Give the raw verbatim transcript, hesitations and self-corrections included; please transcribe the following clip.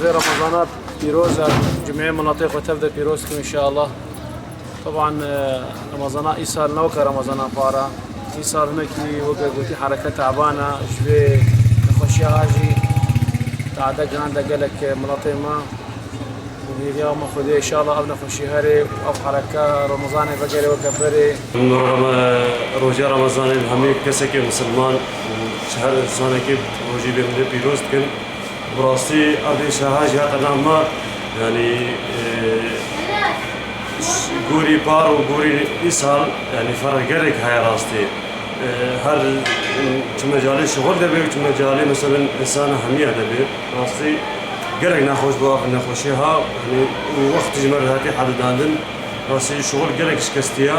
Vê Remezana pîroz e, cumeyê miletê xwe tev de pîroz kim inşallah. Teban, e, Remezana îsal ne weke Remezana para. Îsal hinekî weke gotî hereke teban e, ji vê nexweşiya jî tade gihande gelek miletê me. Û hêviya me Xwedê inşallah ev nexweşî herê û ev hereke Remezanê vegere weke berê. Rome-, Roja Remezanê hemî kesekê misilman û ji her insanekê rojî bê min pîroz dikin. Bi rastî ev êşa jî heta nav me, yanî, e, gorî par û gorî îsal, yanî ferq gelek heye rastî. E, her çi mecalê şixul de bê û çi mecalê mesela insana hemiya de bê. Rastî gelek nexweş bû ev nexweşî ha, yanî û wext ji me re hatî hedidandin. Rastî şixul gelek şikestiya.